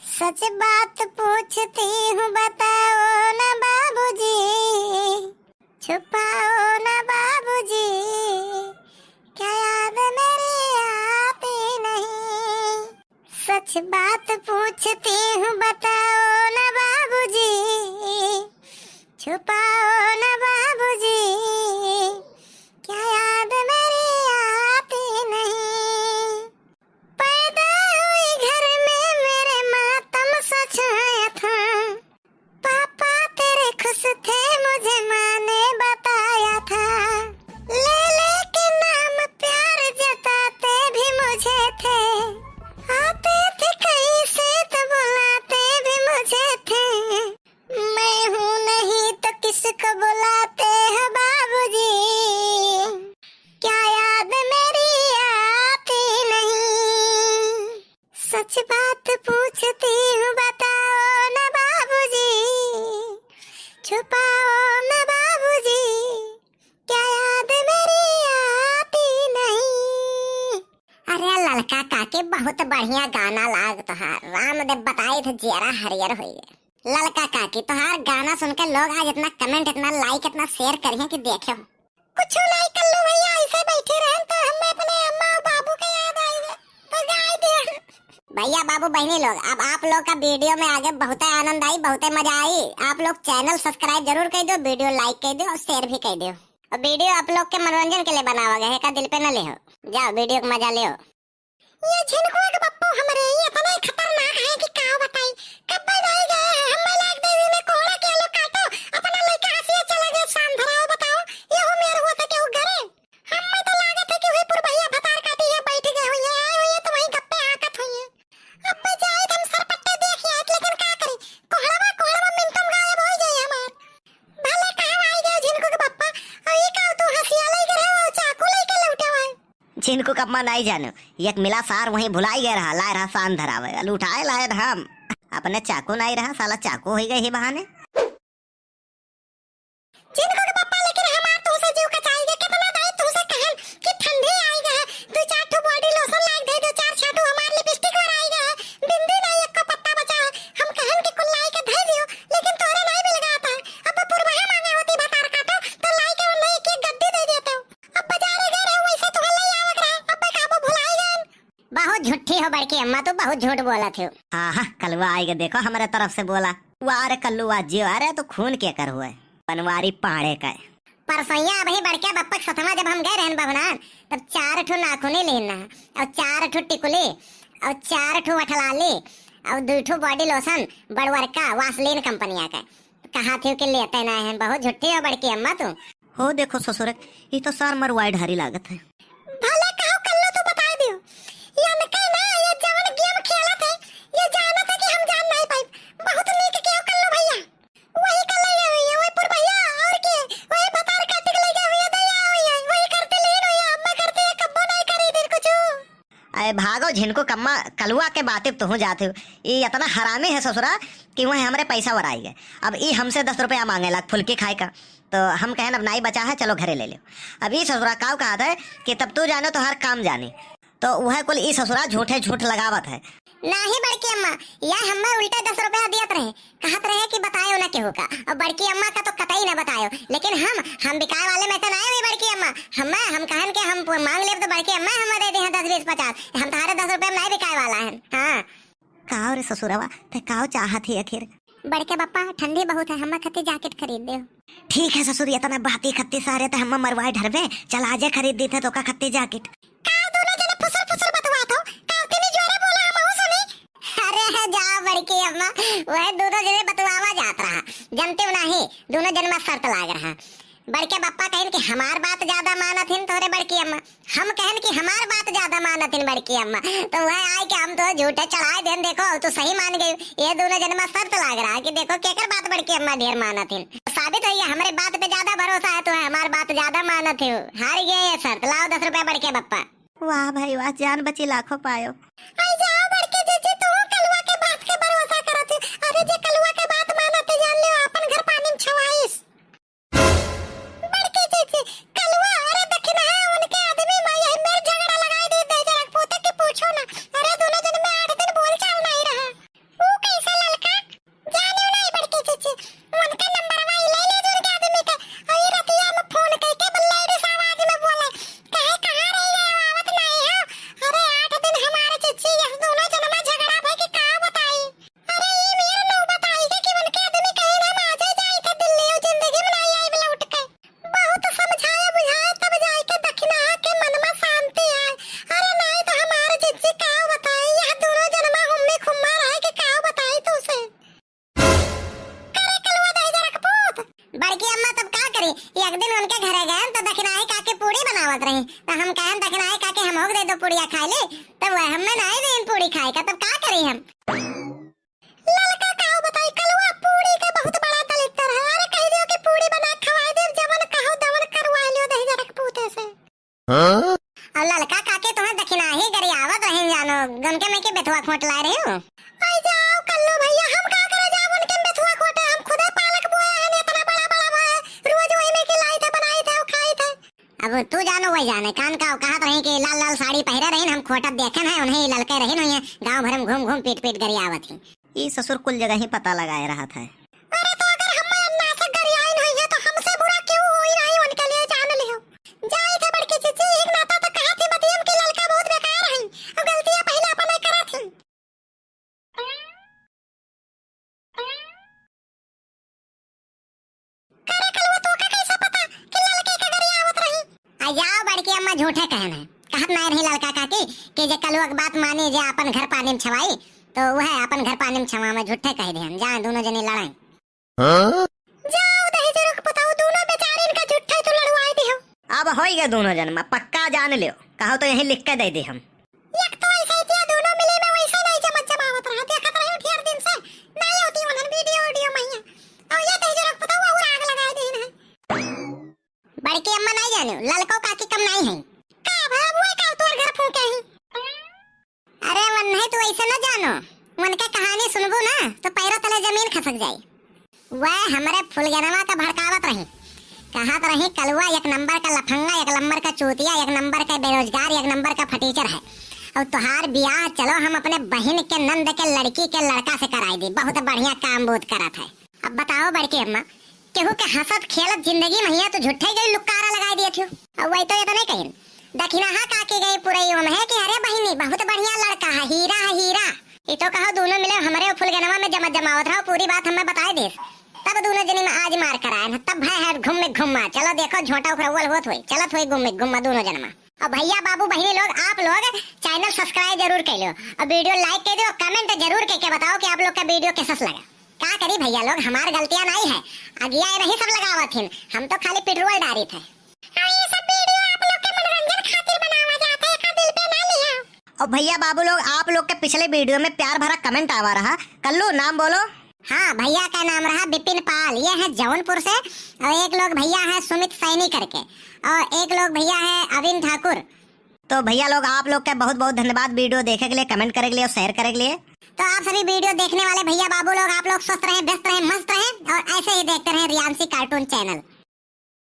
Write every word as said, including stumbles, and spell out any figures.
सच बात पूछती हूँ, बताओ ना बाबूजी, छुपाओ ना बाबूजी, क्या याद मेरी आती नहीं? सच बात पूछती हूँ, बताओ ना बाबूजी, छुपाओ ना बाबूजी, क्या याद मेरी आती नहीं? पैदा हुई घर में मेरे मातम सा छाया था। पापा तेरे खुश थे, मुझे माँ ने बताया था। ले लेके नाम प्यार जताते भी मुझे थे। आते थे कहीं से तो बुलाते भी मुझे थे। मैं हूँ नहीं तो किसको बुलाते हैं बाबूजी? क्या याद मेरी आती नहीं? सच बात पूछती हूँ, बताओ ना बाबूजी, छुपाओ ना बाबूजी, क्या याद मेरी आती नहीं? अरे ललका काकी, बहुत बढ़िया गाना लागत है। रामदेव बताई थे, जियरा हरियर होई गए। ललका काकी, तोहार गाना सुन के लोग आज इतना comment, इतना like, इतना share करिए कि देखे हो। कुछ नहीं कल्लू भैया, ऐसे बैठे रहन तो हमें अपने अम्मा और बाबू के याद आई गए, तो गाय दिया। भैया, बाबू, बहनी लोग, अब आप लोग का video में आगे बहुते आनंद आई, बहुते मजा आई। आप लोग channel subscribe जरूर कर दो, video like कर दो और share भी कर दो। और video आप लोग के मनोरंजन के लिए बनावा गया है, का दिल पे न ले हो। जाओ, video का मजा ले हो। ये झिनकुआ के बप्पो हमरे, ये इतना ही खतरनाक है कि का बताई। कब्बे जाई गए हैं, हमें लाग देवी में कोहड़ा के आलू काटो, अपना लइका हंसिए चला गया, शान धराओ, बताओ, ये हो मेर हुआ था केहू घरे? हमें तो लागत है कि वही पुरबहिया भतार काटी है, बैठ गए हुई है, आए हुई है तो वहीं गप्पे हाकत हुई है। अब्बे जाए तो हम सरपट्टे देख आए, लेकिन का करी, कोहड़वा, कोहड़वा मिनटम गायब हो जाए हमार। भले कहाँ आई गए झिनकू के बप्पा, और ये का तू हंसिया लई गए हो, चाकू लेके लौटे हुए? झिनकू कम्मा नाई जानू, एक मिला सार वहीं भुलाई गए रहा, लाए रहा शान धरावे, लुटाए लाए रहा हम। अपने चाकू नाई रहा, साला चाकू होई गए ही बहाने। झिनकू के पप्पा लेकिन हमार तुहसे जीव कचाई गए, कितना दाई तुहसे कहन कि ठंडी आई गए, दो चार ठो body lotion लाग दे, दो चार छाटू हमार lipstick वराई गए, बिंदी नाई एको पत्ता बचा है। हम कहन कि कुल लाई के धई दियो, लेकिन तोहरे नाई मिल गया था। अब पुरबहा मांगे होती भतार काटो, तो लाई के उन्हें एक एक गद्दी दे देते हो। अब बाजारे गए रहे, वैसे तुहर ले आवत रहे, अब काबू भुलाई गए। बहुत झूठी हो बड़की अम्मा, तू बहुत झूठ बोलत हो। हाँ, हाँ, कलुआ आइगे, देखो हमरे तरफ से बोला। वाह रे कल्लुआ जियो, अरे तू खून के कर हुए, बनवारी पाड़े का। परसैया अबही बड़के बप्पा के सथवा जब हम गए रहन बभनान, तब चार ठो नाखूनी लेना, और चार ठो टिकुली, और चार ठो वठलाली, और दू ठो body lotion बड़वरका Vaseline कंपनिया का। कहा थी कि लेते ना हैं, बहुत झूठी हो बड़की अम्मा तू। हो देखो ससुर, ई तो सार मरुआई ढारी लागत है। भले कहो कल्लू तू बताई दियो, ये न कहे ना, ये जवन game खेलत है, ये जानत है कि हम जान नहीं पाई। बहुत नीक कियो कल्लू भैया, वही कल्लू ये हुई है, वही पुरबहिया, और के, वही भतार काटिक ले गए हुई है, दया हुई है, वही करते लीन हुई है, अम्मा करते ये कब्बो नहीं करी दिन कुछ। अरे भागो झिनकू कम्मा, कलुआ के बाते पे तुहू जात हो। ई इतना हरामी है ससुरा कि वह हमरे पैसा वराई गए। अब ई हमसे दस रुपया मांगे लाग फुल्की खाए का, तो हम कहन अब नाई बचा है, चलो घरे ले लो। अब ई ससुरा काव कहत है कि तब तू जानो तोहार काम जानी, तो वह कुल ई ससुरा झूठे झूठ लगावत है। नाही बड़की अम्मा, या हमें उल्टे दस रुपया दियत रहे, कहत रहे कि बतायो ना केहू का, और बड़की अम्मा का तो कतई ना बतायो। लेकिन हम, हम बिकाए वाले में तो ना हुई बड़की अम्मा। हम, हम कहन के हम मांग लेब तो बड़की अम्मा हम दे दे हैं दस, बीस, पचास। हम तुम्हारे दस रुपया में नहीं बिकाए वाला है। हाँ। का रे ससुरवा, ते काव चाहत ही आखिर? बड़के बप्पा, ठंडी बहुत है, हम खत्ती jacket खरीद दे। ठीक है ससुर, इतना बाती खत्ती सारे ते हम मरवाए ढरबे। चल आजे खरीद दी थे तो का खत्ती jacket। का दोनों जने फुसर फुसर बतवात हो? का तनी जोरे बोला, हमहू सुनी। अरे है जा बड़की अम्मा, वह दोनों जने बतवावा जात रहा, जनते हो नाही, दोनों जन में शर्त लाग रहा। बड़के बप्पा कहन कि हमार बात ज्यादा मानत हिन तोहरे बड़की अम्मा, हम कहन कि हमार बात ज्यादा मानत हिन बड़की अम्मा, तो वह आए कि हम तो झूठे चढ़ाए देन, देखो तो सही मान गए। ये दोनों जन में शर्त लाग रहा कि देखो केकर बात बड़की अम्मा ढेर मानत हिन, साबित होइए हमरे बात पे ज्यादा भरोसा है तो हमार बात ज्यादा मानत हो। हार गए ये शर्त, लाओ दस रुपया बड़के बप्पा। वाह भाई वाह, जान बची लाखों पायो। आई जाओ बड़के जीजी, तू कलुआ के बात के भरोसा करत हो। अरे जे कलुआ के बात मानत है, जान लियो अपन घर पानी में छवाइस। बड़के जीजी, कलुआ, अरे दखिनहा उनके आदमी माई है, मेर झगड़ा लगाई दे, दे जरा पोते के पूछो ना। अरे दोनों जन में आठ दिन बोल चाल नहीं रहा। ऊ एक दिन उनके घरे गए तो दखिनाही काकी पूड़ी बनावत रही, तो हम कहन, "दखिनाही काकी, हमहू के दे दो पूड़िया खाए ले।" तब वह हमें नाहीं देन पूड़ी खाए का, तब का करी हम? ललका काऊ बताई, कलुआ पूड़ी के बहुत बड़ा दलिद्दर है। अरे कह दियो कि पूड़ी बना के खवाए देब, जवन कहो तवन करवा लियो दहिजरक पूते से। हाँ? और ललका काकी तुम्हें दखिनाही गरियावत रहिन जानो, उनके में के बेथुआ खोट लाए रही हो। आई जाओ कल्लू भैया, हम का करे जाब उनके में बेथुआ खोटे, हम खुदे पालक बोए हैं, इतना बड़ा बड़ा बोए, रोज वही में के लाई थे, बनाई थे और खाई थे। अब तू जानो वही जाने, कान का कहत रही कि लाल लाल साड़ी पहिरे रहिन, हम खोटत देखे हैं उन्हें, ललके रहिन हुई हैं, गाँव भर में घूम घूम पीट पीट गरियावत ही। ई ससुर कुल जगह ही पता लगाए रहत है। अरे तो अगर हम अन्ना से गरियाइन होई है तो हमसे बुरा केहू होई नहीं, उनके लिए जान लियो। जाई थे बड़की चिच्ची, एक नाता तो कहत ही बतियम कि ललका बहुत बेकार है, और गलतियां पहले अपन ही करत ही। करे कलुआ, तोका कैसे पता कि ललके के गरियावत रही? आ जाओ बड़की अम्मा, झूठे कहन है, कहत नाहीं रही ललका काकी कि जे कलुआ के बात मानी, जे आपन घर पानी में छवाई, तो वह आपन घर पानी में छवा में झूठे कह दिहन, जाए दोनों जने लड़ाई। हाँ? जाओ दहिजरक पुताऊ, दोनों बेचारिन का झूठे तो लड़वाई दिहो। अब होई गए दोनों जन में, पक्का जान लियो, कहो तो यहीं लिख के दे दे हम। एक तो ऐसे ही किया, दोनों मिले में वैसे नहीं जमत जमावत रहा, देखत रहे ढेर दिन से, नहीं होती उन्हन वीडियो वीडियो में ही। और ये दहिजरक पुताऊ और आग लगाए दे रहे। बड़की अम्मा नहीं जानो, ललको काकी कम नहीं है। का भा, वो का तोर घर फूके ही? अरे वन्हे तू ऐसे न जानो, उनके कहानी सुनबू ना तो पैरों तले जमीन खसक जाई। वह हमरे फुलगनवा का भड़कावत रही, कहत रही कलुआ एक नंबर का लफंगा, एक नंबर का चूतिया, एक नंबर का बेरोजगार, एक नंबर का फटीचर है। और तुहार बियाह चलो हम अपने बहिन के नंद के लड़की के लड़का से कराई दी, बहुत बढ़िया काम बोध करत है। अब बताओ बड़की अम्मा, केहू के हंसत खेलत जिंदगी में हिया तो झूठे गई लुक्कारा लगाई दिए थियो। अब वही तो ये तो नहीं कहिन, दखिनाहा काकी गई पुरई ओम है कि अरे बहिनी बहुत बढ़िया लड़का है, हीरा है हीरा। ये तो कहो दोनों मिले हमरे फुलगनवा में जमत जमावत रहो, पूरी बात हमें बताए देस। तब दोनों जनी में आज मार कराए न, तब भय है घूम में घुम्मा। चलो देखो झोंटा उखरौल होत होई, चलत होई घूम में घुम्मा दोनों जनमा। और भैया बाबू बहिनी लोग, आप लोग चैनल सब्सक्राइब जरूर कर लो और वीडियो लाइक कर दो, कमेंट जरूर करके बताओ कि आप लोग का वीडियो कैसा लगा। का करी भैया लोग, हमार गलतियां नहीं है, अगिया ये नहीं सब लगावत हिन, हम तो खाली पेट्रोल डारी थे। और ये सब वीडियो आप लोग के मनोरंजन खातिर बनावा जात है, एका दिल पे ना लिया। और भैया बाबू लोग, आप लोग के पिछले वीडियो में प्यार भरा कमेंट आवा रहा, कल्लू नाम बोलो। हाँ, भैया का नाम रहा बिपिन पाल, ये है जौनपुर से, और एक लोग भैया है सुमित सैनी करके, और एक लोग भैया है अविन ठाकुर। तो भैया लोग, आप लोग के बहुत बहुत धन्यवाद वीडियो देखे के लिए, कमेंट करे के लिए और शेयर करे के लिए। तो आप सभी वीडियो देखने वाले भैया बाबू लोग, आप लोग स्वस्थ रहें, व्यस्त रहें, मस्त रहें और ऐसे ही देखते रहें रियांशी कार्टून चैनल।